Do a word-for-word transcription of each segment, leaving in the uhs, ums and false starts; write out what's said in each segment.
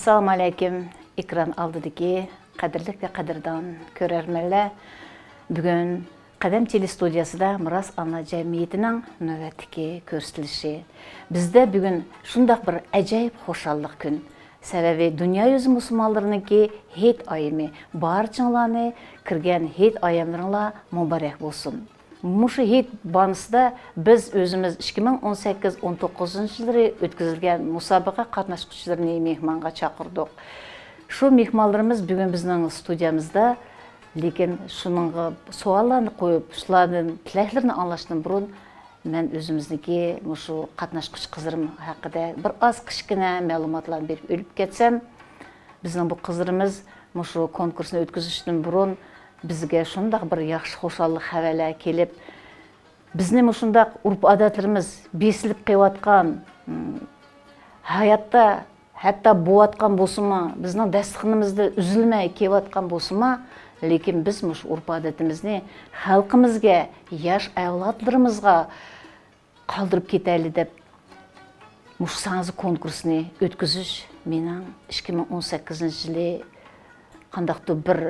ئەسسالامۇ ئەلەيكۇم، ئېكران ئالدىدىكى قەدىرلىك ۋە قەدىردان كۆرەرمەنلەر. بۈگۈن قەدەم تېلېستۇدىيەسىدە مىراس ئانا جەمئىيىتىنىڭ نۆۋەتتىكى كۆرسىتىلىشى. بىزدە بۈگۈن شۇنداق بىر ئەجايىپ خۇشاللىق كۈن. سەۋەبى، دۇنيا يۈزى مۇسۇلمانلىرىنىڭكى ھېيت ئايىمى. بارچىڭلارنى كىرگەن ھېيت ئايەملىرىڭلار مۇبارەك بولسۇن. مۇشۇ ھېيت بانىسىدا بىز ئۆزىمىز ئىككى مىڭ ئون سەككىز، ئون توققۇزىنچى يىللىرى ئۆتكۈزۈلگەن مۇسابىقە قاتناشقۇچىلىرىنى مېھمانغا چاقىردۇق. شۇ مېھمانلىرىمىز بۈگۈن بىزنىڭ ستۇدىيەمىزدە، لېكىن شۇنىڭغا سوئاللارنى قويۇپ، شۇلاردىن تىلەكلىرىنى ئاڭلاشتىن بۇرۇن، مەن ئۆزىمىزنىڭكى مۇشۇ قاتناشقۇچى قىزلىرىم ھەققىدە بىر ئاز كىچىككىنە مەلۇماتلارنى بېرىپ ئۆتۈپ كەتسەم، بىزنىڭ بۇ قىزلىرىمىز مۇشۇ كونكۇرسنى ئۆتكۈزۈشتىن بۇرۇن بىزگە شۇنداق بىر ياخشى خۇشاللىق خەۋەرلەر كېلىپ، بىزنى مۇشۇنداق ئۇرپ-ئادەتلىرىمىز بېسىلىپ قېلىۋاتقان، م، ھاياتتا ھەتتا بوۋاتقان بولسىمۇ، بىزنىڭ داستىخىنىمىزدا ئۈزۈلمەي كېلىۋاتقان بولسىمۇ، لېكىن بىز مۇشۇ ئۇرپ-ئادىتىمىزنى خەلقىمىزگە، ياش ئەۋلادلىرىمىزغا قالدۇرۇپ كېتەيلى دەپ، مۇشۇ ساڭزا كونكۇرسىنى ئۆتكۈزۈش مېنىڭ ئىككى مىڭ ئون سەككىزىنچى يىلى قانداقتۇر بىر،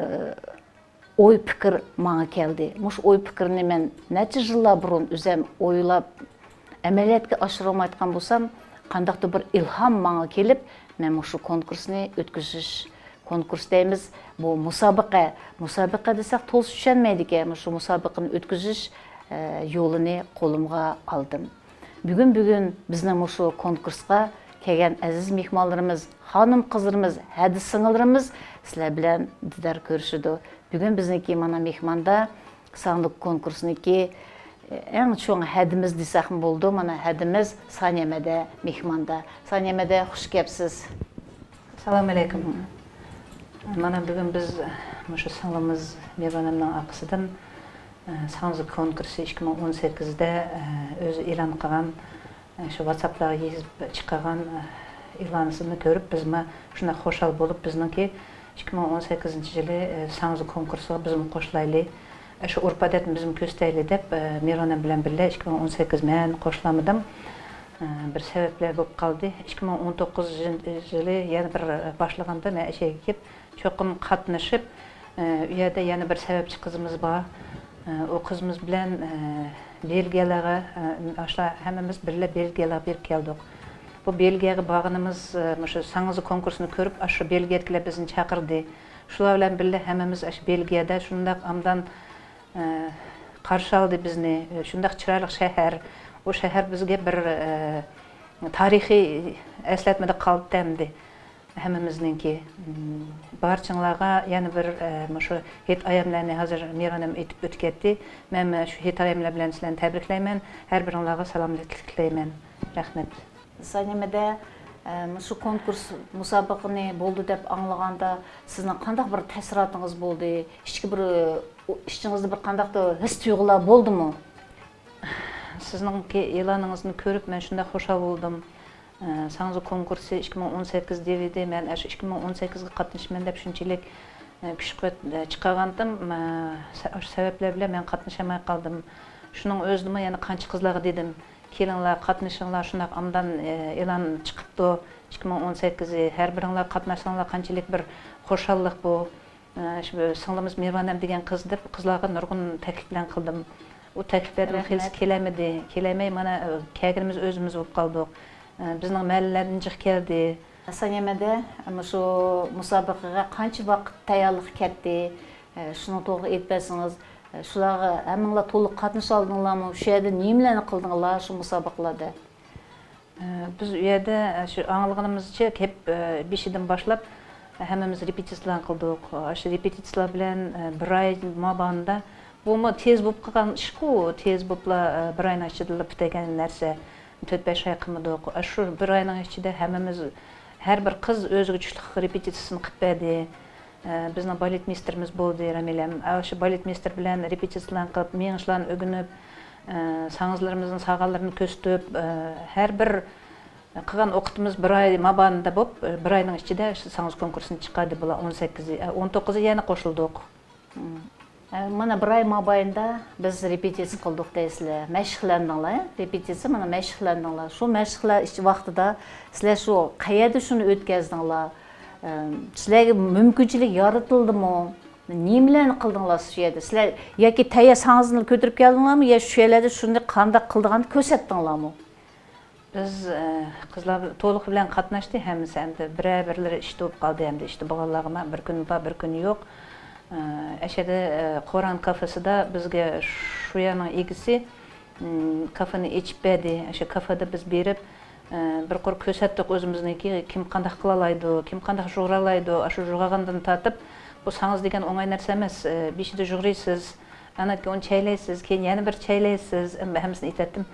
ئوي پىكىر ماڭا كەلدى. مۇشۇ ئوي پىكىرنى مەن نەچچە يىللار بۇرۇن ئۆزەم ئويلاپ، ئەمەلىيەتكە ئاشۇرالمايدىغان بولسام، قانداقتۇر بىر ئىلھام ماڭا كېلىپ، مەن مۇشۇ كونكۇرسنى ئۆتكۈزۈش، كونكۇرس دەيمىز، بۇ مۇسابىقە. مۇسابىقە دېسەك تولىسى چۈشەنمەيدىكەن، مۇشۇ مۇسابىقىنى ئۆتكۈزۈش، ئە، يولىنى قولۇمغا ئالدىم. بۈگۈن، بۈگۈن بىزنىڭ مۇشۇ كونكۇرسقا كەلگەن ئەزىز مېھمانلىرىمىز، خانىم-قىزلىرىمىز، ھەدە سىڭىللىرىمىز سىلەر بىلەن دىدار كۆرۈشىدۇ. بۈگۈن بىزنىڭكى مانا مېھماندا ساڭزا كونكۇرسىنىڭكى ئەڭ چوڭ ھەدىمىز دېسەكمۇ بولىدۇ. مانا ھەدىمىز سانىيە مەدە مېھماندا. سانىيە مەدە، خۇش كەپسىز. ئەسسالامۇ ئەلەيكۇم. مانا بۈگۈن بىز مۇشۇ سىڭلىمىز مېۋانەمنىڭ ئارقىسىدىن، ئە، ساڭزا كونكۇرسى ئىككى مىڭ ئون سەككىزدە، ئە، ئۆزى ئېلان قىلغان، ئە، شۇ ۋاتساپلارغا يېزىپ چىقارغان، ئە، ئېلانىسىنى كۆرۈپ، بىزمۇ شۇنداق خۇشال بولۇپ، بىزنىڭكى ئىككى مىڭ ئون سەككىزىنچى يىلى، ئە، ساڭزا كونكۇرسىغا بىزمۇ قوشۇلايلى، ئە، شۇ ئۇرپ-ئادەتنى بىزمۇ كۆرسىتەيلى دەپ، ئە، مېۋانەم بىلەن بىللە ئىككى مىڭ ئون سەككىز، مەن قوشۇلالمىدىم. ئە، بىر سەۋەبلەر بولۇپ قالدى. ئىككى مىڭ ئون توققۇزىنچى يىلى يەنە بىر باشلىغاندا مەن ئەشەگە كېلىپ، چوقۇم قاتنىشىپ، ئە، ئۇ يەردە يەنە بىر سەۋەبچى قىزىمىز بار. ئە، ئۇ قىزىمىز بىلەن، ئە، بېلگىيەلەرگە، ئە، ئاشۇلار ھەممىمىز بىللە بېلگىيەلەرگە بېرىپ كەلدۇق. بۇ بېلگىيەگە بارغىنىمىز، ئە، مۇشۇ ساڭزا كونكۇرسىنى كۆرۈپ، ئاشۇ بېلگىيەدىكىلەر بىزنى چاقىردى. شۇلار بىلەن بىللە ھەممىمىز ئاشۇ بېلگىيەدە شۇنداق ئابدان، ئە، قارشى ئالدى بىزنى. شۇنداق چىرايلىق شەھەر. ئۇ شەھەر بىزگە بىر، ئە، تارىخىي ئەسلەتمىدە قالدى ئەمدى. ھەممىمىزنىڭكى، مم، بارچىڭلارغا يەنە بىر، ئە، مۇشۇ ھېيت ئايەملەرنى ھازىر مېۋانەم ئېيتىپ ئۆتۈپ كەتتى. مەن مۇشۇ ھېيت ئايەملەر بىلەن سىلەرنى تەبرىكلەيمەن. ھەر بىرىڭلارغا سالامەتلىك تىلەيمەن. رەھمەت. سانىيە مەدە، ئە، مۇشۇ كونكۇرس مۇسابىقىنى بولدى دەپ ئاڭلىغاندا سىزنىڭ قانداق بىر تەسىراتىڭىز بولدى؟ ئىچكى بىر، ئۇ، ئىچىڭىزدە بىر قانداقتۇر ھېس تۇيغۇلار بولدىمۇ؟ سىزنىڭكى ئېلانىڭىزنى كۆرۈپ مەن شۇنداق خۇشال بولدۇم. ئە، ساڭزا كونكۇرسى ئىككى مىڭ ئون سەككىز دېۋىدى. مەن ئاشۇ ئىككى مىڭ ئون سەككىزگە قاتنىشىمەن دەپ شۇنچىلىك، ئە، كۈچ قۇۋۋەت، ئە، چىقارغانتىم. ئە، سە-، ئاشۇ سەۋەبلەر بىلەن مەن قاتنىشالماي قالدىم. شۇنىڭ ئۆزىدىمۇ يەنە قانچە قىزلارغا دېدىم، كېلىڭلار، قاتنىشىڭلار، شۇنداق ئامدان، ئە، ئېلان چىقىپتۇ، ئىككى مىڭ ئون سەككىزى، ھەر بىرىڭلار قاتناشساڭلار قانچىلىك بىر خۇشاللىق بۇ. ئە، شۇ سىڭلىمىز مېۋانەم دېگەن قىز دەپ قىزلارغا نۇرغۇن تەكلىپلەرنى قىلدىم. ئۇ تەكلىپلەردىن خېلىسى كېلەلمىدى. كېلەلمەي، مانا، ئە، كەلگىنىمىز ئۆزىمىز بولۇپ قالدۇق. ئە، بىزنىڭ مەھەللىلەردىن جىق كەلدى. سانىيە مەدە، مۇشۇ مۇسابىقىگە قانچە ۋاقىت تەييارلىق كەتتى؟ ئە، شۇنى توغرا ئېيتىپ بەرسىڭىز، ئە، شۇلارغا ھەممىڭلار تولۇق قاتنىشالدىڭلارمۇ؟ شۇ يەردە نېمىلەرنى قىلدىڭلار شۇ مۇسابىقىلاردا؟ ئە، بىز ئۇ يەردە، ئە، شۇ ئاڭلىغىنىمىزچە كەپ-، ئە، بېشىدىن باشلاپ، ئە، ھەممىمىز رېپېتىتسىيەلەرنى قىلدۇق. ئاشۇ رېپېتىتسىيەلەر بىلەن، ئە، بىر ئاي مابانىدا، بۇمۇ تېز بولۇپ قالغان ئىشقۇ، تېز بولۇپلا، ئە، بىر ئاينىڭ ئىچىدىلا پۈتىدىغان نەرسە. تۆت-بەش ئاي قىلمىدۇق. ئاشۇ بىر ئاينىڭ ئىچىدە ھەممىمىز، ھەر بىر قىز ئۆزىگە چۈشلۈك رېپېتىتسىيەسىنى قىلىپ بەردى. ئە، بىزنىڭ بالېتمېيستېرىمىز بولدى، رامىلەم. ئاشۇ بالېتمېيستېر بىلەن رېپېتىتسىيەلەرنى قىلىپ، مېڭىشلارنى ئۆگىنىپ، ئە، ساڭزىلىرىمىزنىڭ ساغانلىرىنى كۆرسىتىپ، ئە، ھەر بىر قىلغان ئوقۇتىمىز بىر ئاي مابانىدا بولۇپ، بىر ئاينىڭ ئىچىدە شۇ ساڭزا كونكۇرسىنى چىقاردى بۇلار، ئون سەككىزى، ئە، ئون توققۇزى يەنە قوشۇلدۇق. مم. ئە، مانا بىر ئاي مابەينىدە بىز رېپېتىتسىيە قىلدۇق دەيسىلەر. مەشىقلەندىڭلار، ئە؟ رېپېتىتسىيە، مانا مەشىقلەندىڭلار. شۇ مەشىقلەر ئىچ-، ۋاقتىدا سىلەر شۇ قەيەردە شۇنى ئۆتكەزدىڭلار؟ سىلەرگە مۇمكىنچىلىك يارىتىلدىمۇ؟ نېمىلەرنى قىلدىڭلار شۇ يەردە؟ سىلەر ياكى تەييار ساڭزىنى كۆتۈرۈپ كەلدىڭلارمۇ يا شۇ يەرلەردە شۇنى قانداق قىلىدىغاننى كۆرسەتتىڭلارمۇ؟ بىز، ئە، قىزلار تولۇق بىلەن قاتناشتى ھەممىسى، ئەمدى بىرەر بىرلىرى ئىشتا بولۇپ قالدى، ئەمدى ئىشتا بولغانلارغىمۇ بىر كۈن بار، بىر كۈن يوق. ئە، ئەشەدە، ئە، قوران كافېسىدا بىزگە شۇ يەرنىڭ ئىگىسى، م، كافېنى ئېچىپ بەردى. ئاشۇ كافېدا بىز بېرىپ، ئە، بىر قۇر كۆرسەتتۇق ئۆزىمىزنىڭكى، كىم قانداق قىلالايدۇ، كىم قانداق جۇغرالايدۇ. ئاشۇ جۇغرىغاندىن تارتىپ، بۇ ساڭزا دېگەن ئوڭاي نەرسە ئەمەس. ئە، بېشىدا جۇغرىسىز، ئاندىن كېيىن ئۇنى چەيلەيسىز، كېيىن يەنە بىر چەيلەيسىز، ھەممە-، ھەممىسىنى ئېيتاتتىم.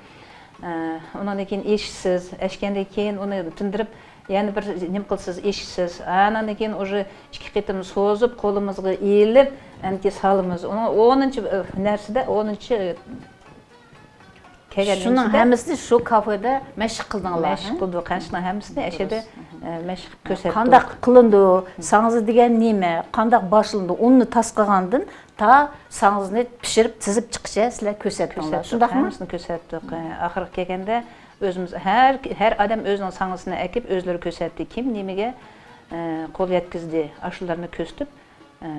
ئە، ئۇنىڭدىن كېيىن ئېشىسىز، ئەشكەندىن كېيىن ئۇنى تىندىرىپ، يەنە بىر نېمە قىلىسىز، ئېشىسىز. ئانىڭدىن كېيىن ئۇژې ئىككى قېتىم سوزۇپ، قولىمىزغا ئېلىپ، ئەمدى سالىمىز. ئۇنىڭ ئونىنچى، ئە، نەرسىدە، ئونىنچى كەلگەن شۇنىڭ نېمىسىدە ھەممىسىنى شۇ كافېدا مەشىق قىلدىڭلار، مەشىق ھە؟ قىلدۇق. ھە، شۇنىڭ ھەممىسىنى ئەشەدە، دۇرۇس. ئە، مەشىق كۆرسەتتۇق. قانداق قىلىنىدۇ، ساڭزا دېگەن نېمە، قانداق باشلىنىدۇ، ئۇننى تاسقىغاندىن تا ساڭزىنى پىشۇرۇپ، تىزىپ چىققىچە سىلەر كۆرسەتتىڭلار، كۆرسەتتۇق، شۇنداقمۇ؟ ھەممىسىنى كۆرسەتتۇق. ئە، ئاخىرغا كەلگەندە ئۆزىمىز، ھەر، ھەر ئادەم ئۆزىنىڭ ساڭزىسىنى ئەكىپ، ئۆزلىرى كۆرسەتتى. كىم نېمىگە، ئە، قول يەتكۈزدى، ئاشۇلارنى كۆرسىتىپ، ئە،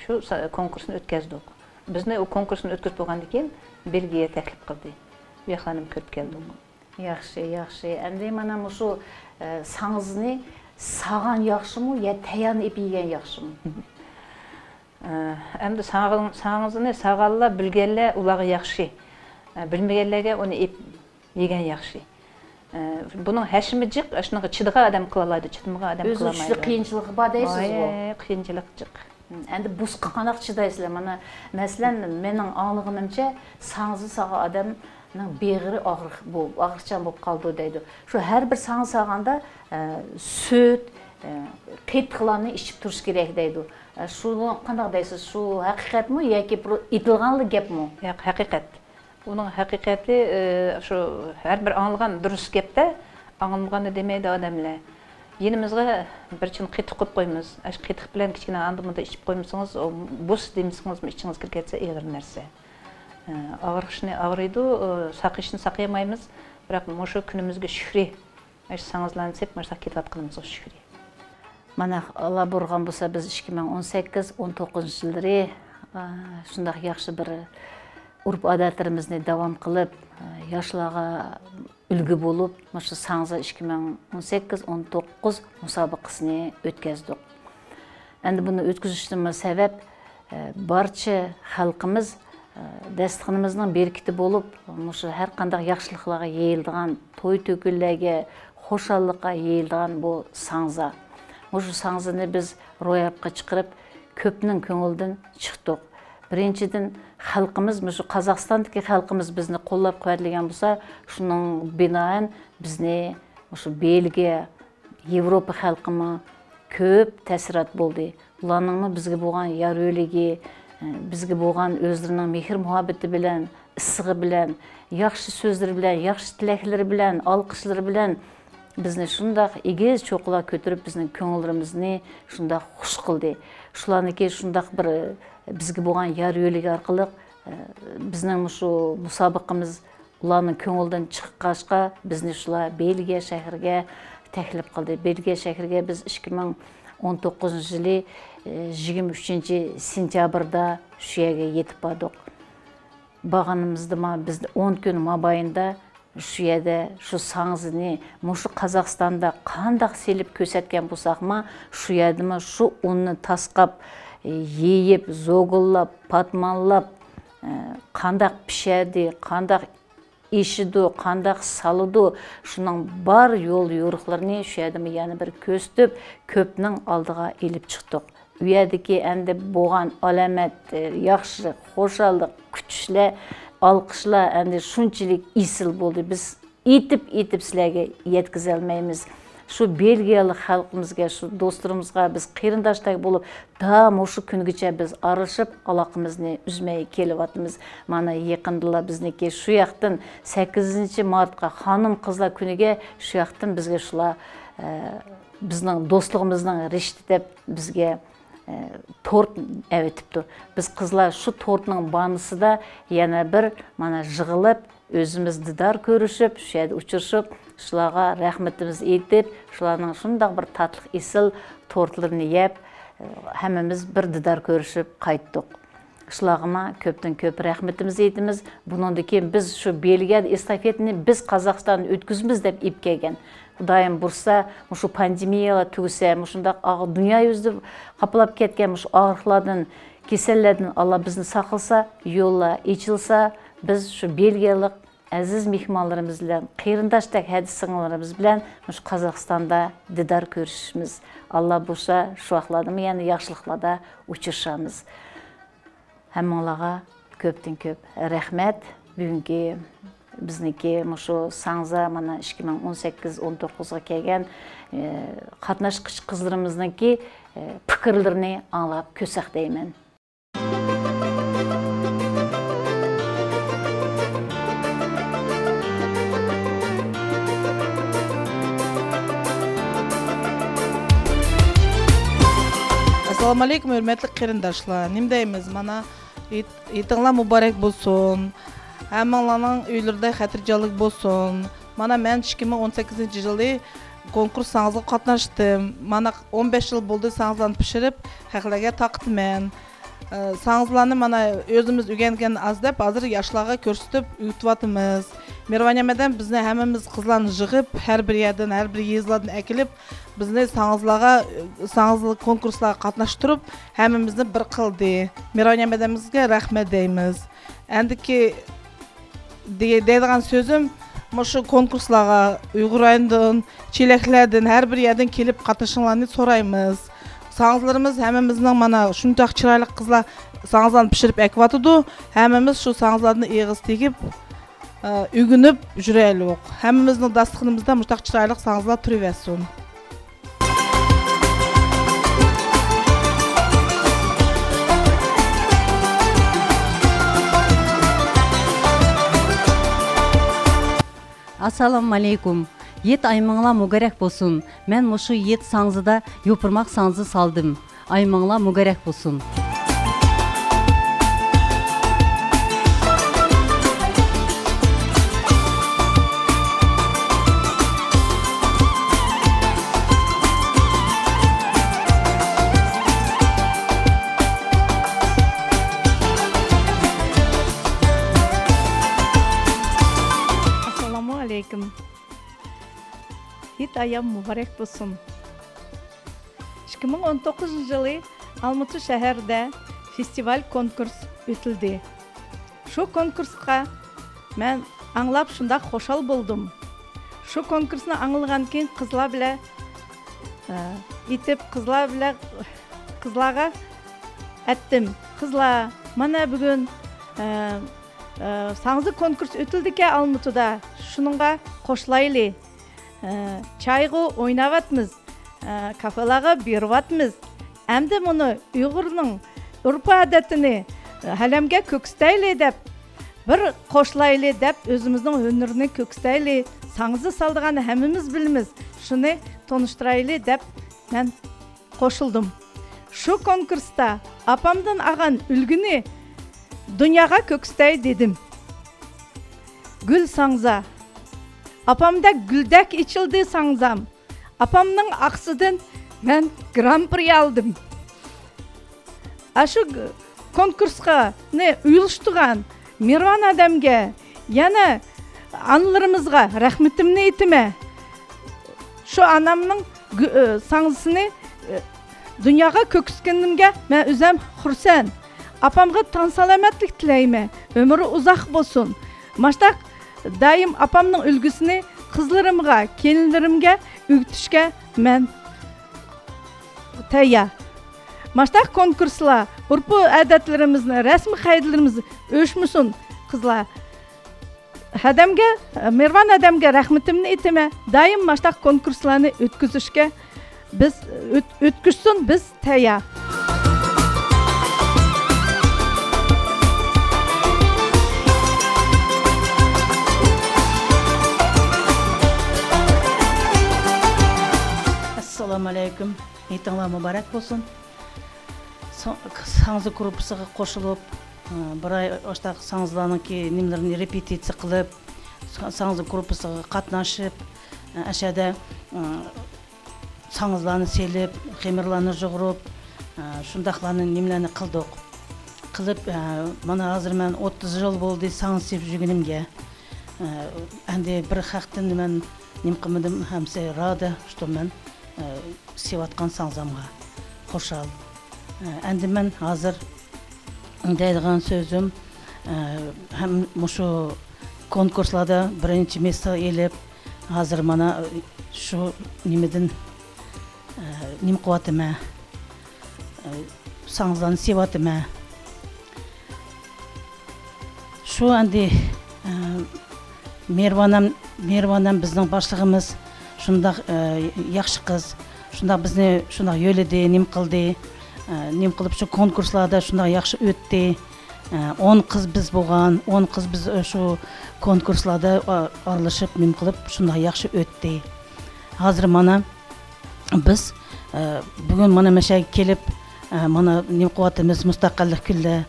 شۇ سا-، كونكۇرسنى ئۆتكەزدۇق. بىزنى ئۇ كونكۇرسنى ئۆتكۈزۈپ بولغاندىن كېيىن، بېلگىيە تەكلىپ قىلدى. ئۇ ياقلارنىمۇ كۆرۈپ كەلدۇق. ياخشى، ياخشى. ئەمدى مانا مۇشۇ، ئە، ساڭزىنى ساغان ياخشىمۇ يا تەييارنى ئېلىپ يېگەن ياخشىمۇ؟ ئە، ئەمدى ساغ-، ساڭزىنى ساغانلار، بىلگەنلەر ئۇلارغا ياخشى. ئە، بىلمىگەنلەرگە ئۇنى ئېلىپ يېگەن ياخشى. ئە، بۇنىڭ ھەشىمى جىق، شۇنىڭغا چىدىغان ئادەم قىلالايدۇ، چىدىمىغان ئادەم قىلالمايدۇ. ئۆزىنىڭ ئىچىدە قىيىنچىلىقى بار دەيسىزغۇ؟ ۋاي، قىيىنچىلىق جىق. ئەمدى بۇسقا قانداق چىدايسىلەر؟ مانا، مەسىلەن، مېنىڭ ئاڭلىغىنىمچە، ساڭزا ساغان ئادەمنىڭ بېغىرى ئاغرىق، بۇ، ئاغرىقچان بولۇپ قالىدۇ دەيدۇ. شۇ ھەر بىر ساڭزا ساغاندا، ئە، سۈت، ئە، قېتىقلارنى ئىچىپ تۇرۇش كېرەك دەيدۇ. ئە، شۇنى قانداق دەيسىز؟ شۇ ھەقىقەتمۇ ياكى بىر ئېيتىلغانلا گەپمۇ؟ ياق، ھەقىقەت. ئۇنىڭ ھەقىقەتى، ئى، شۇ ھەر بىر ئاڭلىغان دۇرۇس گەپتە، ئاڭلىمىغاننى دېمەيدۇ ئادەملەر. يېنىمىزغا بىر چىن قېتىق قويۇپ قويىمىز. ئاشۇ قېتىق بىلەن كىچىككىنە ئاندا-مۇندا ئىچىپ قويمىسىڭىز، ئۇ بۇس دېمىسىڭىزمۇ ئىچىڭىزگە كىرىپ كەتسە ئېغىر نەرسە. ئى، ئاغرىقىشنى ئاغرىيدۇ، ئى، ساقىيىشنى ساقىيالمايمىز. بىراق مۇشۇ كۈنىمىزگە شۈكرى. ئاشۇ ساڭزىلارنى سېلىپ، مۇشۇنداق كېتىۋاتقىنىمىزغا شۈكرى. مانا، ئاللا بۇيرۇغان بولسا، بىز ئىككى مىڭ ئون سەككىز، ئون توققۇزىنچى يىللىرى، ئا، شۇنداق ياخشى بىر ئۆرپ-ئادەتلىرىمىزنى داۋام قىلىپ، ئا، ياشلارغا ئۈلگە بولۇپ، مۇشۇ ساڭزا ئىككى مىڭ ئون سەككىز، ئون توققۇز مۇسابىقىسىنى ئۆتكەزدۇق. ئەمدى بۇنى ئۆتكۈزۈشتىنمۇ سەۋەب، ئە، بارچە خەلقىمىز، ئە، دەستىخىنىمىزنىڭ بېرىكىتى بولۇپ، مۇشۇ ھەر قانداق ياخشىلىقلارغا يېيىلىدىغان، توي-تۆكۈنلەرگە، خۇشاللىققا يېيىلىدىغان بۇ ساڭزا. مۇشۇ ساڭزىنى بىز روياپقا چىقىرىپ، كۆپنىڭ كۆڭلىدىن چىقتۇق. بىرىنچىدىن، خەلقىمىز، مۇشۇ قازاقىستاندىكى خەلقىمىز بىزنى قوللاپ-قۇۋۋەتلىگەن بولسا، شۇنىڭ بىنائەن بىزنى مۇشۇ بېلگىيە، ياۋروپا خەلقىمۇ كۆپ تەسىرات بولدى. ئۇلارنىڭمۇ بىزگە بولغان يار يۆلىكى، بىزگە بولغان ئۆزلىرىنىڭ مېھىر-مۇھەببىتى بىلەن، ئىسسىقى بىلەن، ياخشى سۆزلىرى بىلەن، ياخشى تىلەكلىرى بىلەن، ئالقىشلىرى بىلەن بىزنى شۇنداق ئېگىز چوققىلار كۆتۈرۈپ، بىزنىڭ كۆڭۈللىرىمىزنى شۇنداق خۇش قىلدى. شۇلارنىڭكى شۇنداق بىر بىزگە بولغان يار يۆلىكى ئارقىلىق، بىزنىڭ مۇشۇ مۇسابىقىمىز ئۇلارنىڭ كۆڭلىدىن چىققاچقا، بىزنى شۇلار بېلگىيە شەھىرىگە تەكلىپ قىلدى. بېلگىيە شەھىرىگە بىز ئىككى مىڭ ئون توققۇزىنچى يىلى، ئى، يىگىرمە ئۈچىنچى سېنتيابىردا شۇ يەرگە يېتىپ باردۇق. بارغىنىمىزدىما بىز ئون كۈن مابەينىدە شۇ يەردە شۇ ساڭزىنى مۇشۇ قازاقىستاندا قانداق سېلىپ كۆرسەتكەن بولساقما، شۇ يەردىمۇ شۇ ئۇننى تاسقاپ، يېيىپ، زوگۇللاپ، پاتمانلاپ، ئى، قانداق پىشەدى، قانداق ئېشىدۇ، قانداق سالىدۇ، شۇنىڭ بار يول يورۇقلىرىنى شۇ يەردىمۇ يەنە بىر كۆرسىتىپ، كۆپنىڭ ئالدىغا ئېلىپ چىقتۇق. ئۇ يەردىكى ئەمدى بولغان ئالامەت، ياخشىلىق، خۇشاللىق، كۈتۈشلەر، ئالقىشلار ئەمدى شۇنچىلىك ئېسىل بولدى. بىز ئېيتىپ، ئېيتىپ سىلەرگە يەتكۈزەلمەيمىز. شۇ بېلگىيەلىك خەلقىمىزگە، شۇ دوستلىرىمىزغا بىز قېرىنداشتەك بولۇپ، داۋاملىق مۇشۇ كۈنگىچە بىز ئارىلىشىپ، ئالاقىمىزنى ئۈزمەي كېلىۋاتىمىز. مانا، يېقىندىلا بىزنىڭكى شۇ ياقتىن سەككىزىنچى مارتقا خانىم-قىزلار كۈنىگە شۇ ياقتىن بىزگە شۇلار، ئە، بىزنىڭ دوستلۇقىمىزنىڭ رىشتە دەپ بىزگە، ئە، تورت ئەۋېتىپتۇ. بىز قىزلار شۇ تورتنىڭ بانىسىدا يەنە بىر مانا يىغىلىپ، ئۆزىمىز دىدار كۆرۈشۈپ، شۇ يەردە ئۇچرىشىپ، شۇلارغا رەھمىتىمىزنى ئېيتىپ، شۇلارنىڭ شۇنداق بىر تاتلىق ئېسىل تورتلىرىنى يەپ، ھەممىمىز بىر دىدار كۆرۈشۈپ قايتتۇق. شۇلارغىمۇ كۆپتىن كۆپ رەھمىتىمىزنى ئېيتىمىز. بۇنىڭدىن كېيىن بىز شۇ بېلگىيەدە ئېستافېتىنى بىز قازاقىستاندا ئۆتكۈزىمىز دەپ ئېلىپ كەلگەن. خۇدايىم بۇيرۇسا، مۇشۇ پاندېمىيەلەر تۈگىسە، مۇشۇنداق ئاغ-، دۇنيا يۈزىدە قاپلاپ كەتكەن مۇشۇ ئاغرىقلاردىن، كېسەللەردىن ئاللا بىزنى ساقلىسا، يوللار ئېچىلسا، بىز شۇ بېلگىيەلىك ئەزىز مېھمانلىرىمىز بىلەن، قېرىنداشتەك ھەدە سىڭىللىرىمىز بىلەن مۇشۇ قازاقىستاندا دىدار كۆرۈشۈشىمىز. ئاللا بۇيرۇسا، شۇ ۋاقىتلاردىمۇ يەنە ياخشىلىقلاردا ئۇچرىشارمىز. ھەممىڭلارغا كۆپتىن كۆپ رەھمەت. بۈگۈنكى بىزنىڭكى مۇشۇ ساڭزا، مانا، ئىككى مىڭ ئون سەككىز، ئون توققۇزغا كەلگەن، ئە، قاتناشقۇچى قىزلىرىمىزنىڭكى، ئە، پىكىرلىرىنى ئاڭلاپ كۆرسەك دەيمەن. ئەسسالامۇئەلەيكۇم، ھۆرمەتلىك قېرىنداشلار. نېمە دەيمىز؟ مانا، ھېيت-، ھېيتىڭلار مۇبارەك بولسۇن. ھەممىڭلارنىڭ ئۆيلىرىدە خاتىرجەملىك بولسۇن. مانا، مەن ئىككى مىڭ ئون سەككىزىنچى يىلى كونكۇرس ساڭزىغا قاتناشتىم. مانا، ئون بەش يىل بولدى ساڭزىلارنى پىشۇرۇپ، خەقلەرگە تارقىتىمەن. ئە، ساڭزىلارنى مانا ئۆزىمىز ئۆگەنگەن ئاز دەپ، ھازىر ياشلارغا كۆرسىتىپ ئۆگىتىۋاتىمىز. مېھرىۋانىيە مەدەم بىزنى ھەممىمىز قىزلارنى يىغىپ، ھەر بىر يەردىن، ھەر بىر يېزىلاردىن ئەكېلىپ، بىزنى ساڭزىلارغا، ساڭزىل كونكۇرسلارغا قاتناشتۇرۇپ، ھەممىمىزنى بىر قىلدى. مېھرىۋانىيە مەدەمىزگە رەھمەت دەيمىز. ئەندىكى دېگە-، دەيدىغان سۆزۈم، مۇشۇ كونكۇرسلارغا ئۇيغۇر رايونىدىن، چېلەكلەردىن، ھەر بىر يەردىن كېلىپ قاتنىشىڭلارنى سورايمىز. ساڭزىلىرىمىز ھەممىمىزنىڭ مانا شۇنداق چىرايلىق قىزلار ساڭزىلارنى پىشۇرۇپ ئەكىۋاتىدۇ. ھەممىمىز شۇ ساڭزىلاردىن ئېغىز تېگىپ، ئە، ئۆگىنىپ يۈرەيلۇق. ھەممىمىزنىڭ داستىخىنىمىزدا مۇشۇنداق چىرايلىق ساڭزىلار تۇرۇۋەرسۇن. ئەسسالامۇئەلەيكۇم. ھېيت ئايىمىڭلار مۇبارەك بولسۇن. مەن مۇشۇ ھېيت ساڭزىدا يوپۇرماق ساڭزا سالدىم. ئايىمىڭلار مۇبارەك بولسۇن. ئەسسالامۇ ئەلەيكۇم. ھېيت ئايام مۇبارەك بولسۇن. ئىككى مىڭ ئون توققۇزىنچى يىلى ئالمۇتا شەھىرىدە فېستىۋال كونكۇرس ئۆتۈلدى. شۇ كونكۇرسقا مەن ئاڭلاپ شۇنداق خۇشال بولدۇم. شۇ كونكۇرسنى ئاڭلىغاندىن كېيىن قىزلار بىلەن، ئە، ئېيتىپ، قىزلار بىلەن، قىزلارغا ئېيتتىم. قىزلار، مانا بۈگۈن، ئە، ئە، ساڭزا كونكۇرس ئۆتۈلدىكەن ئالمۇتىدا. شۇنىڭغا قوشۇلايلى. ئە، چايغۇ ئويناۋاتىمىز، ئە، كافېلارغا بېرىۋاتىمىز. ئەمدى مۇنۇ ئۇيغۇرنىڭ ئۆرپ-ئادىتىنى، ئە، ئالەمگە كۆرسىتەيلى دەپ، بىر قوشۇلايلى دەپ، ئۆزىمىزنىڭ ھۈنىرىنى كۆرسىتەيلى. ساڭزا سالىدىغاننى ھەممىمىز بىلىمىز. شۇنى تونۇشتۇرايلى دەپ مەن قوشۇلدۇم. شۇ كونكۇرستا ئاپامدىن ئالغان ئۈلگىنى دۇنياغا كۆرسىتەي دېدىم. گۈل ساڭزا. ئاپامدەك گۈلدەك ئېچىلدى ساڭزام. ئاپامنىڭ ئاقىسىدىن مەن گران پرى ئالدىم. ئاشۇ كونكۇرسقا نى ئۇيۇشتۇرغان مېھرىبان ئادەمگە يەنە ئانىلىرىمىزغا رەھمىتىمنى ئېيتىمەن. شۇ ئانامنىڭ گۈ-، ئى، ساڭزىسىنى، ئى، دۇنياغا كۆرسەتكىنىمگە مەن ئۆزەم خۇرسەن. ئاپامغا تەن سالامەتلىك تىلەيمەن. ئۆمرى ئۇزاق بولسۇن. ماشتاق دائىم ئاپامنىڭ ئۈلگىسىنى قىزلىرىمغا، كېلىنلىرىمگە ئۆگىتىشكە مەن تەييار. ماشتاق كونكۇرسلار، ئۆرپ-ئادەتلىرىمىزنى، رەسمىي قائىدىلىرىمىزنى ئۆچمىسۇن، قىزلار. ھەدەمگە، مېھرىبان ھەدەمگە رەھمىتىمنى ئېيتىمەن. دائىم ماشتاق كونكۇرسلارنى ئۆتكۈزۈشكە بىز، ئۆت-، ئۆتكۈزسۇن، بىز تەييار. ئەسسالامۇئەلەيكۇم. ھېيتىڭلار مۇبارەك بولسۇن. سا-، ساڭزا گۇرۇپپىسىغا قوشۇلۇپ، بىر ئاي ئاشتاق ساڭزىلارنىڭكى نېمىلىرىنى رېپېتىتسىيە قىلىپ، سا-، ساڭزا گۇرۇپپىسىغا قاتناشىپ، ئەشەدە، ساڭزىلارنى سېلىپ، خېمىرلارنى يۇغۇرۇپ، شۇنداقلارنى نېمىلەرنى قىلدۇق. قىلىپ، مانا ھازىر مەن ئوتتۇز يىل بولدى ساڭزا سېپىپ يۈرگىنىمگە. ئەمدى بىر خەقتىن مەن نېمە قىلمىدىم، ھەممىسى رادى، شۇ مەن سېۋىۋاتقان ساڭزامغا خۇشال. ئەمدى مەن ھازىر دەيدىغان سۆزۈم، ھەم مۇشۇ كونكۇرسلاردا بىرىنچى مېستا ئېلىپ، ھازىر مانا شۇ نېمىدىن، نېمە قىلىۋاتىمەن، ساڭزىلارنى سېۋىۋاتىمەن. شۇ ئەمدى، ئە، مېھرىبانەم، مېھرىبانەم بىزنىڭ باشلىقىمىز شۇنداق، ئە، ياخشى قىز، شۇنداق بىزنى شۇنداق يۆلىدى، نېمە قىلدى، ئە، نېمە قىلىپ شۇ كونكۇرسلاردا شۇنداق ياخشى ئۆتتى. ئە، ئون قىز بىز بولغان، ئون قىز بىز، ئە، شۇ كونكۇرسلاردا، ئا-، ئارىلىشىپ نېمە قىلىپ شۇنداق ياخشى ئۆتتى. ھازىر مانا بىز، ئە، بۈگۈن مانا مەشەگە كېلىپ، ئە، مانا نېمە قىلىۋاتىمىز، مۇستەقىللىق كۈنلەر.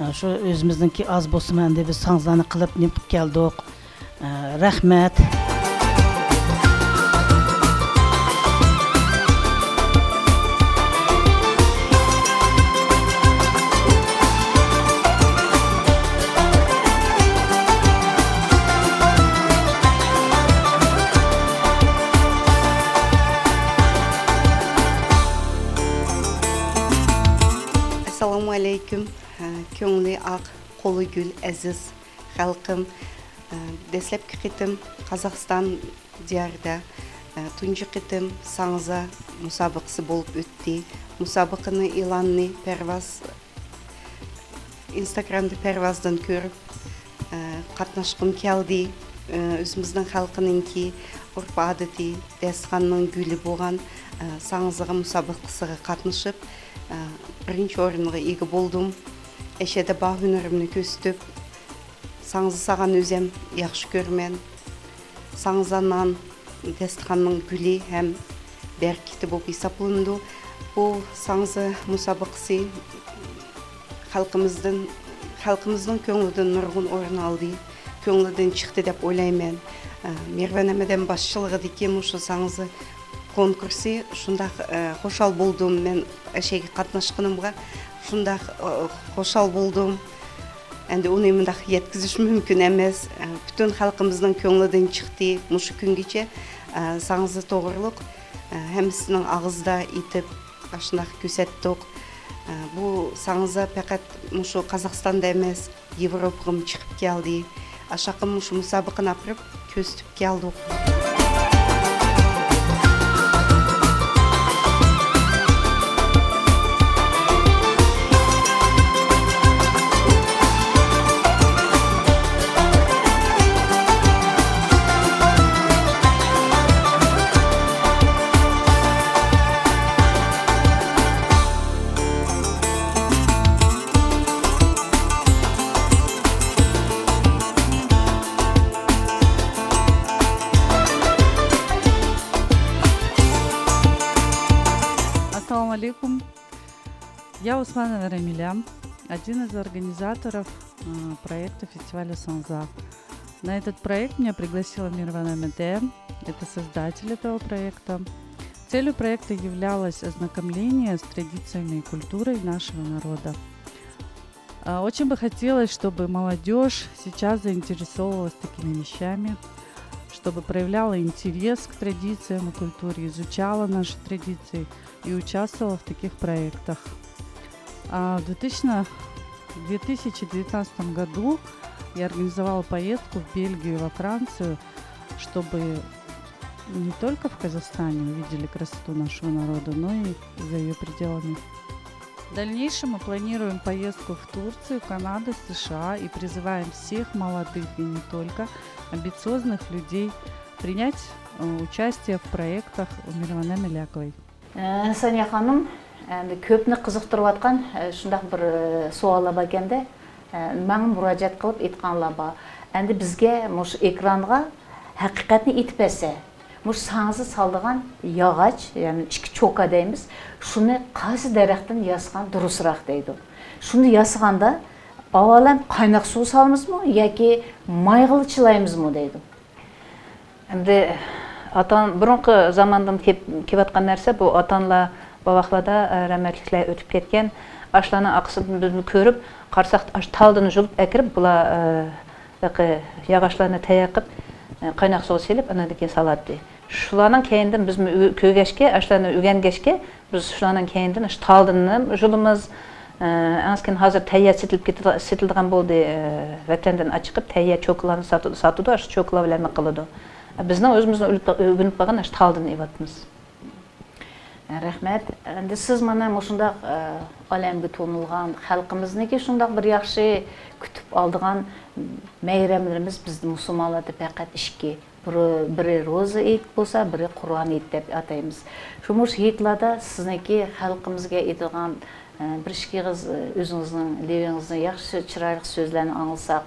ئە، شۇ ئۆزىمىزنىڭكى ئاز بولسىمۇ ئەمدى بىز ساڭزىلارنى قىلىپ نېمە قىلىپ كەلدۇق. ئە، رەھمەت. ئەسسالامۇ ئەلەيكۇم. كۆڭلى ئاق، قولى گۈل ئەزىز خەلقىم. دەسلەپكى قېتىم قازاقىستان دىيارىدا، تۇنجى قېتىم ساڭزا مۇسابىقىسى بولۇپ ئۆتتى. مۇسابىقىنى ئېلانىنى پەرۋاز، ئىنستاگرامدا پەرۋازدىن كۆرۈپ، قاتناشقۇم كەلدى. ئۆزىمىزنىڭ خەلقىنىڭكى ئۆرپ-ئادىتى، دەستىخاننىڭ گۈلى بولغان ساڭزىغا مۇسابىقىسىغا قاتنىشىپ، بىرىنچى ئورۇنغا ئىگە بولدۇم. ئەشەدە بار ھۈنىرىمنى كۆرسىتىپ، ساڭزا سالغان ئۆزەم ياخشى كۆرىمەن. ساڭزا نان، دەستىخاننىڭ گۈلى ھەم بەرىكىتى بولۇپ ھېسابلىنىدۇ. بۇ ساڭزا مۇسابىقىسى خەلقىمىزدىن، خەلقىمىزنىڭ كۆڭلىدىن نۇرغۇن ئورۇن ئالدى، كۆڭلىدىن چىقتى دەپ ئويلايمەن. ئە، مېھرىبان ھەممىدىن باشچىلىقىدىكى مۇشۇ ساڭزا كونكۇرسى شۇنداق، ئە، خۇشال بولدۇم. مەن ئەشەگە قاتناشقىنىمغا شۇنداق، ئە، خۇشال بولدۇم. ئەمدى ئۇنى مۇنداق يەتكۈزۈش مۇمكىن ئەمەس. ئە، پۈتۈن خەلقىمىزنىڭ كۆڭلىدىن چىقتى مۇشۇ كۈنگىچە. ئە، ساڭزا توغرۇلۇق، ئە، ھەممىسىنىڭ ئاغزىدا ئېيتىپ، ئاشۇنداق كۆرسەتتۇق. ئە، بۇ ساڭزا پەقەت مۇشۇ قازاقىستاندا ئەمەس، ياۋروپىغىمۇ چىقىپ كەلدى. ئاشاققا مۇشۇ مۇسابىقىنى ئاپىرىپ كۆرسىتىپ كەلدۇق. Ассаламу алейкум. Я Усманова Рамиля, один из организаторов, э, проекта фестиваля Санза. На этот проект меня пригласила Мирвана Мете, это создатель этого проекта. Целью проекта являлось ознакомление с традициями и культурой нашего народа. А, очень бы хотелось, чтобы молодежь сейчас заинтересовывалась такими вещами, чтобы проявляла интерес к традициям и культуре, изучала наши традиции и участвовала в таких проектах. А в две тысячи, в две тысячи девятнадцатом году я организовала поездку в Бельгию и во Францию, чтобы не только в Казахстане увидели красоту нашего народа, но и за ее пределами. В дальнейшем мы планируем поездку в Турцию, Канаду, США и призываем всех молодых и не только амбициозных людей принять, э, участие в проектах у Мирваны Меляковой. ئە، سانىيە خانىم، ئەمدى كۆپنى قىزىقتۇرۇۋاتقان، ئە، شۇنداق بىر، ئە، سوئاللار باركەندە، ئە، ماڭا مۇراجىئەت قىلىپ ئېيتقانلار بار. ئەمدى بىزگە مۇشۇ ئېكرانغا ھەقىقەتنى ئېيتىپ بەرسە، مۇشۇ ساڭزا سالىدىغان ياغاچ، يەنى ئىككى چوكا دەيمىز، شۇنى قايسى دەرەختىن ياسىغان دۇرۇسراق دەيدۇ. شۇنى ياسىغاندا ئاۋۋالەن قايناق سۇ سالىمىزمۇ ياكى مايغىلا چىلايمىزمۇ دەيدۇ. ئەمدى ئاتا، بۇرۇنقى زاماندىن كېلىپ، كېلىۋاتقان نەرسە بۇ. ئاتا-ئانىلار بوۋاقلاردا، ئە، رەھمەتلىكلەر ئۆتۈپ كەتكەن، ئاشۇلارنىڭ ئارقىسىدىن بىزمۇ كۆرۈپ، قارىساق، ئاشۇ تالدىن يۇلۇپ ئەكىرىپ، بۇلار، ئە، ھېلىقى ياغاچلارنى تەييار قىلىپ، ئە، قايناق سۇغا سېلىپ، ئاندىن كېيىن سالاتتى. شۇلارنىڭ كەينىدىن بىزمۇ ئۆ-، كۆرگەچكە، ئاشۇلارنى ئۆگەنگەچكە، بىز شۇلارنىڭ كەينىدىن ئاشۇ تالدىن يۇلىمىز. ئە، ئەڭ كېيىن ھازىر تەييار سېتىلىپ كېتىدىغان، سېتىلىدىغان بولدى. ئە، ۋەتەندىن ئاچىقىپ تەييار چوكىلارنى ساتىدۇ، ساتىدۇ، ئاشۇ چوكىلار بىلەن قىلىدۇ. بىزنىڭ ئۆزىمىزنىڭ ئۆگىنىپ قالغان ئاشۇ تالدىن ئېلىۋاتىمىز. رەھمەت. ئەمدى سىز مانا مۇشۇنداق، ئە، ئالەمگە تونۇلغان، خەلقىمىزنىڭكى شۇنداق بىر ياخشى كۈتۈپ ئالىدىغان مەيرەملىرىمىز بىزدە مۇسۇلمانلاردا پەقەت ئىككى. بىرى، بىرى روزا ھېيت بولسا، بىرى قۇربان ھېيت دەپ ئاتايمىز. شۇ مۇشۇ ھېيتلاردا سىزنىڭكى خەلقىمىزگە ئېيتىدىغان، ئە، بىر ئىككى ئېغىز، ئە، ئۆزىڭىزنىڭ لېۋىڭىزنى ياخشى، چىرايلىق سۆزلەرنى ئاڭلىساق،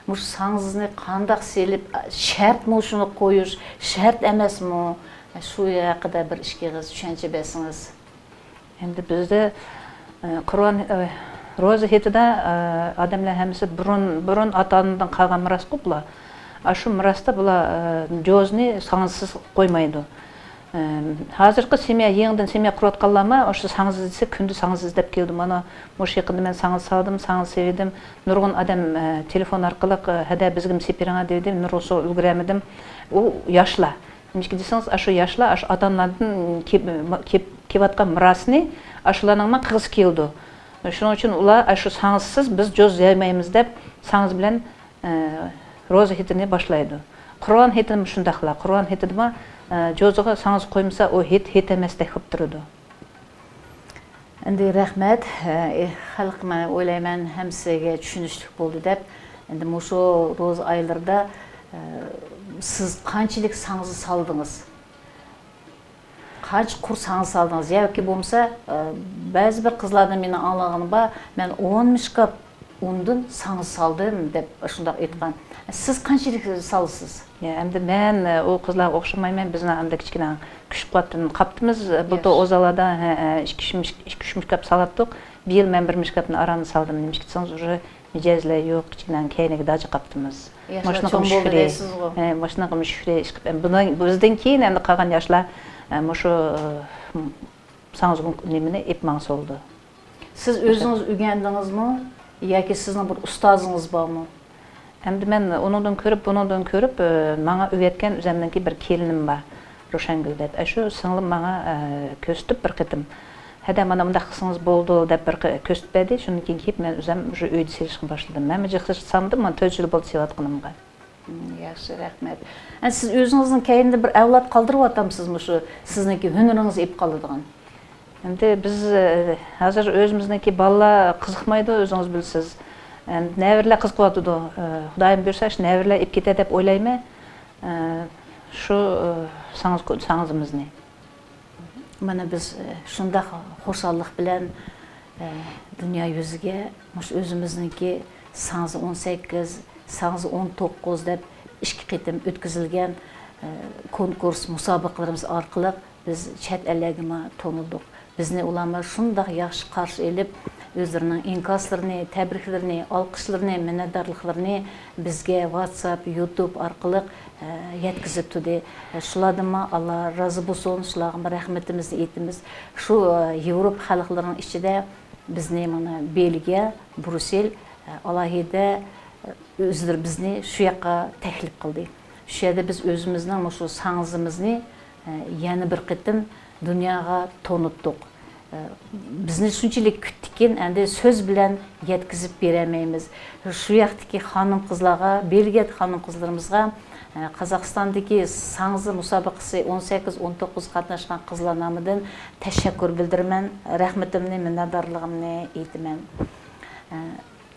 مۇشۇ ساڭزىنى قانداق سېلىپ، شەرتمۇ شۇنى قويۇش، شەرت ئەمەسمۇ؟ شۇ ھەققىدە بىر ئىككى ئېغىز چۈشەنچە بەرسىڭىز. ئەمدى بىزدە، ئە، قۇربان، ئە، روزا ھېيتىدا، ئە، ئادەملەر ھەممىسى بۇرۇن، بۇرۇن ئاتا-ئانىدىن قالغان مىراسقۇ بۇلار. ئاشۇ مىراستا بۇلار، ئە، جوزىنى ساڭزىسىز قويمايدۇ. ئە، ھازىرقى سېمىيە، يېڭىدىن سېمىيە قۇرۇۋاتقانلارمۇ ئاشۇ ساڭزا دېسە، كۈندە ساڭزا ئىزدەپ كېلىدۇ. مانا، مۇشۇ يېقىندا مەن ساڭزا سالدىم، ساڭزا سېلىۋىدىم. نۇرغۇن ئادەم، ئە، تېلېفون ئارقىلىق، ئە، ھەدە، بىزگىمۇ سېلىپ بېرىڭە دېدى، نۇرغۇنسىغا ئۈلگۈرەلمىدىم. ئۇ ياشلار. نېمىشقا دېسىڭىز، ئاشۇ ياشلار، ئاشۇ ئاتا-ئانىلاردىن كېلىپ، كېلىپ، كېلىۋاتقان مىراسنى ئاشۇلارنىڭمۇ قىلغۇسى كېلىدۇ. شۇنىڭ ئۈچۈن ئۇلار ئاشۇ ساڭزىسىز بىز جوز يەيمەيمىز دەپ، ساڭزا بىلەن، ئە، روزا ھېيتىنى باشلايدۇ. قۇربان ھېيتىمۇ شۇنداقلا. قۇربان ھېيتىدىمۇ، ئە، جوزىغا ساڭزا قويمىسا، ئۇ ھېيت، ھېيت ئەمەستەك بولۇپ تۇرىدۇ. ئەمدى رەھمەت. ئە، خەلق، مەن ئويلايمەن، ھەممىسىگە چۈشىنىشلىك بولدى دەپ. ئەمدى مۇشۇ روزا ئايلىرىدا، ئە، سىز قانچىلىك ساڭزا سالدىڭىز؟ قانچە قۇر ساڭزا سالدىڭىز؟ ياكى بولمىسا، ئە، بەزى بىر قىزلاردىن مېنىڭ ئاڭلىغىنىم بار، مەن ئون مىشكاپ ئۇندىن ساڭزا سالدىم دەپ شۇنداق ئېيتقان. سىز قانچىلىك سالىسىز؟ يا، ئەمدى مەن، ئە، ئۇ قىزلارغا ئوخشىمايمەن. بىزنىڭ ئەمدى كىچىككىنە كۈچ-قۇۋۋەتتىن قاپتىمىز. بۇلتۇر ياخشى. ئوزالدا، ھە، ھە، ئىككى، ئىككى، ئىككى، ئۈچ مىشكاپ سالاتتۇق. بىيىل مەن بىر مىشكاپنى ئاران سالدىم. نېمىشقا دېسىڭىز، ئۇژې مىجەزلەر يوق، كىچىككىنە كەينىگە داجا قاپتىمىز. ياشلار ماشىنىغا چوڭ بولدى مۈشۈكرى. دەيسىزغۇ. ھە، ماشىنىغا مۈشۈكرى ئىشقىپ، ئەمدى بۇنىڭ، بىزدىن كېيىن ئەمدى قالغان ياشلار، ئە، مۇشۇ، ئە، ساڭزا نېمىنى ئېلىپ ماڭسا بولىدۇ. سىز ئۆزىڭىز ئۆگەندىڭىزمۇ ياكى سىزنىڭ بىر ئۇستازىڭىز بارمۇ؟ ئەمدى مەن ئۇنىڭدىن كۆرۈپ، بۇنىڭدىن كۆرۈپ، ئە، ماڭا ئۆگەتكەن ئۆزەمنىڭكى بىر كېلىنىم بار، روشەنگۈل دەپ. ئەشۇ سىڭلىم ماڭا، ئە، كۆرسىتىپ بىر قېتىم، ھەدە، مانا مۇنداق قىلسىڭىز بولىدۇ دەپ بىر قى-، كۆرسىتىپ بەردى. شۇندىن كېيىن كېلىپ مەن ئۆزەم شۇ ئۆيدە سېلىشقا باشلىدىم. مەنمۇ جىق سېلىشقا سالمىدىم، مانا تۆت يىل بولدى سېلىۋاتقىنىمغا. مم، ياخشى، رەھمەت. ئە، سىز ئۆزىڭىزنىڭ كەينىدە بىر ئەۋلاد قالدۇرۇۋاتامسىز مۇشۇ سىزنىڭكى ھۈنىرىڭىزنى ئېلىپ قالىدىغان؟ ئەمدى بىز، ئە، ھازىر ئۆزىمىزنىڭكى بالىلار قىزىقمايدۇ، ئۆزىڭىز بىلىسىز. ئەمدى نەۋرىلەر قىزىقىۋاتىدۇ. ئە، خۇدايىم بۇيرۇسا، شۇ نەۋرىلەر ئېلىپ كېتەر دەپ ئويلايمەن. ئە، شۇ، ئە، ساڭزا-، ساڭزىمىزنى. مانا بىز، ئە، شۇنداق خۇشاللىق بىلەن، ئە، دۇنيا يۈزىگە مۇشۇ ئۆزىمىزنىڭكى ساڭزا ئون سەككىز، ساڭزا ئون توققۇز دەپ ئىككى قېتىم ئۆتكۈزۈلگەن، ئە، كونكۇرس، مۇسابىقىلىرىمىز ئارقىلىق بىز چەت ئەللەرگىمۇ تونۇلدۇق. بىزنى ئۇلارمۇ شۇنداق ياخشى قارشى ئېلىپ، ئۆزلىرىنىڭ ئىنكاسلىرىنى، تەبرىكلىرىنى، ئالقىشلىرىنى، مىننەتدارلىقلىرىنى بىزگە ۋاتساپ، يۇتۇب ئارقىلىق، ئە، يەتكۈزۈپ تۇردى. ئە، شۇلاردىنمۇ ئاللا رازى بولسۇن، شۇلارغىمۇ رەھمىتىمىزنى ئېيتىمىز. شۇ، ئە، ياۋروپا خەلقلىرىنىڭ ئىچىدە بىزنى مانا بېلگىيە، برۇسسېل، ئە، ئالاھىدە، ئۆزلىرى بىزنى شۇ ياققا تەكلىپ قىلدى. شۇ يەردە بىز ئۆزىمىزنىڭ مۇشۇ ساڭزىمىزنى، ئە، يەنە بىر قېتىم دۇنياغا تونۇتتۇق. ئە، بىزنى شۇنچىلىك كۈتتىكىن، ئەمدى سۆز بىلەن يەتكۈزۈپ بېرەلمەيمىز. شۇ ياقتىكى خانىم-قىزلارغا، بېلگىيەدىكى خانىم-قىزلىرىمىزغا، ئە، قازاقىستاندىكى ساڭزا مۇسابىقىسى ئون سەككىز، ئون توققۇز قاتناشقان قىزلار نامىدىن تەشەككۈر بىلدۈرىمەن، رەھمىتىمنى، مىننەتدارلىقىمنى ئېيتىمەن. ئە،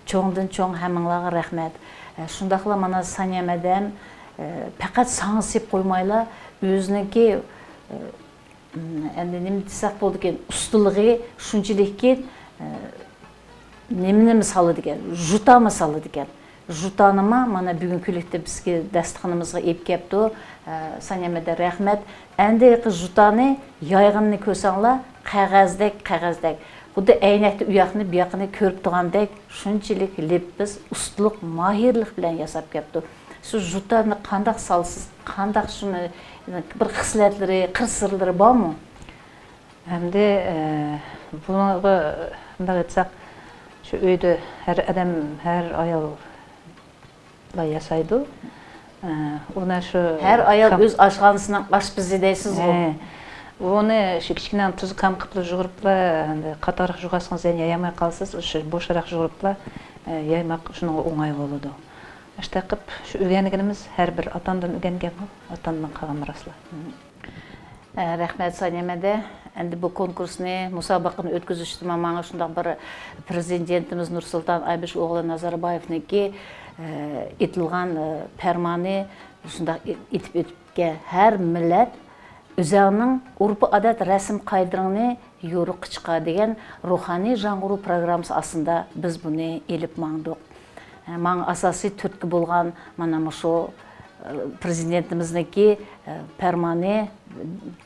چوڭدىن چوڭ ھەممىڭلارغا رەھمەت. ئە، شۇنداقلا مانا سانىيە مەدەم، ئە، پەقەت ساڭزا سېلىپ قويمايلا، ئۆزىنىڭكى، ئە، ئەمدى نېمە دېسەك بولىدىكىن، ئۇستىلىقى شۇنچىلىككى، ئە، نېمە-نېمە سالىدىكەن، ژۇتامۇ سالىدىكەن. ژۇتانىمۇ مانا بۈگۈنكى كۈنلۈكتە بىزگە داستىخىنىمىزغا ئېلىپ كەپتۇ. ئە، سانىيە مەدەم رەھمەت. ئەمدى ھېلىقى ژۇتانى يايغىنىنى كۆرسەڭلار، قەغەزدەك، قەغەزدەك. خۇددى ئەينەكتە ئۇ ياقنى، بۇ ياقنى كۆرۈپ تۇرغاندەك، شۇنچىلىك لىپپىز، ئۇستىلىق، ماھىرلىق بىلەن ياساپ كەپتۇ. شۇ ژۇتارنى قانداق سالىسىز، قانداق شۇنى بىر خىسلەتلىرى، قىر سىرلىرى بارمۇ؟ ئەمدى، ئە، بۇنىڭغا مۇنداق ئېيتساق، شۇ ئۆيدە ھەر ئادەم، ھەر ئايال لا ياسايدۇ. ئە، ئۇنى شۇ ھەر ئايال كام- ئۆز ئاشخانىسىنىڭ ئاشپىزى دەيسىزغۇ؟ ھە. ئۇنى شۇ كىچىككىنە تۇز كام قىپلا يۇغۇرۇپلا، ئەمدى قاتارىق يۇغارسىڭىز يەنە يايالماي قالىسىز، شۇ بوشراق يۇغۇرۇپلا، ئە، يايماق شۇنىڭغا ئوڭاي بولىدۇ. ئاشۇنداق قىپ شۇ ئۆگەنگىنىمىز ھەر بىر ئاتامدىن ئۆگەنگەنمۇ، ئاتامدىن قالغان راستلا. ئە، رەھمەت، سانىيە مەدە. ئەمدى بۇ كونكۇرسنى، مۇسابىقىنى ئۆتكۈزۈشتىمۇ ماڭا شۇنداق بىر پرېزىدېنتىمىز نۇرسۇلتان ئابىش ئوغلى نازاربايېۋنىڭكى، ئە، ئېيتىلغان، ئە، پەرمانى شۇنداق ئېيتىپ ئۆتۈپتىكەن. ھەر مىللەت ئۆزەڭنىڭ ئۇرپى ئادەت رەسىم قائىدىلىرىڭنى يورۇققا چىقار دېگەن روھانىي ياڭغۇرۇش پروگراممىسى ئاستىدا بىز بۇنى ئېلىپ ماڭدۇق. ماڭا ئاساسىي تۈرتكە بولغان مانا مۇشۇ، ئە، پرېزىدېنتىمىزنىڭكى، ئە، پەرمانى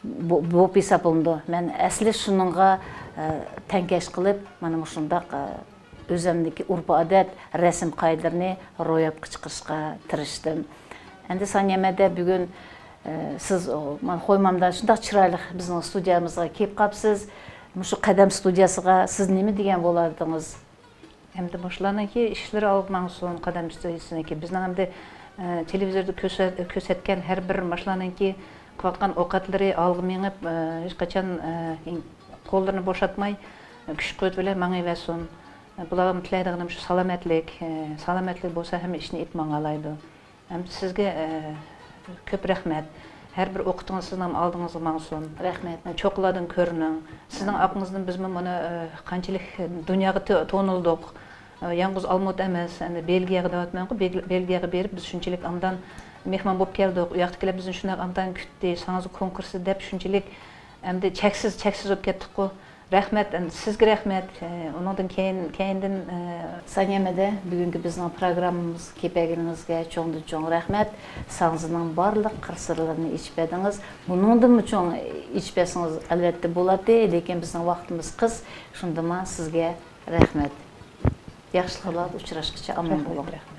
بو-، بولۇپ ھېسابلىنىدۇ. مەن ئەسلى شۇنىڭغا، ئە، تەڭكەش قىلىپ، مانا مۇشۇنداق، ئە، ئۆزۈمنىڭكى ئۇرپ-ئادەت، رەسىم-قائىدىلىرىنى روياپقا چىقىرىشقا تىرىشتىم. ئەمدى سانىيە مەدە، بۈگۈن، ئە، سىز، ئو، مانا خويمامدا شۇنداق چىرايلىق بىزنىڭ ستۇدىيەمىزگە كېلىپ قاپسىز. مۇشۇ قەدەم ستۇدىيەسىگە سىز نېمە دېگەن بولاتتىڭىز؟ ئەمدى مۇشۇلارنىڭكى ئىشلىرى ئالغا ماڭسۇن، قەدەم ستۇدىيەسىنىڭكى. بىزنىڭ ئەمدى، ئە، تېلېۋىزوردا كۆرسەت-، كۆرسەتكەن ھەر بىر مۇشۇلارنىڭكى قىلىۋاتقان ئوقەتلىرى ئالغا مېڭىپ، ئە، ھېچقاچان، ئە، قوللىرىنى بوشاتماي، ئە، كۈچ-قۇۋۋەت بىلەن ماڭىۋەرسۇن. ئە، بۇلارغا تىلەيدىغىنىم شۇ سالامەتلىك، ئە، سالامەتلىك بولسا ھەممە ئىشنى ئېلىپ ماڭالايدۇ. ئەمدى سىزگە، ئە، كۆپ رەھمەت. ھەر بىر ئوقىتىڭىز سىزنىڭ ئالدىڭىزغا ماڭسۇن. رەھمەت. ئە، چوققىلارنى كۆرۈڭ. سىزنىڭ ئارقىڭىزدىن بىزمۇ مانا، ئە، قانچىلىك دۇنياغا تو-، تونۇلدۇق. ئە، يالغۇز ئالمۇت ئەمەس، ئەمدى بېلگىيەگە دەۋاتىمەنغۇ، بېل-، بېلگىيەگە بېرىپ بىز شۇنچىلىك ئامدان مېھمان بولۇپ كەلدۇق. ئۇ ياقتىكىلەر بىزنى شۇنداق ئامدان كۈتتى، ساڭزا كونكۇرسى دەپ شۇنچىلىك ئەمدى چەكسىز، چەكسىز بولۇپ كەتتۇققۇ. رەھمەت، ئەمدى سىزگە رەھمەت. ئۇنىڭدىن كېيىن، كېيىندىن، سانىيە مەدە، بۈگۈنكى بىزنىڭ پروگراممىمىزغا كېلىپ كەلگىنىڭىزگە چوڭدىن چوڭ رەھمەت. ساڭزىنىڭ بارلىق قىر-سىرلىرىنى ئېچىپ بەردىڭىز. بۇنىڭدىنمۇ چوڭ ئېچىپ بەرسىڭىز، ئەلۋەتتە، بولاتتى، لېكىن بىزنىڭ ۋاقتىمىز قىس. شۇندىمۇ سىزگە رەھمەت. ياخشىلىقلاردا ئۇچراشقىچە ئامان بولۇڭ. رەھمەت.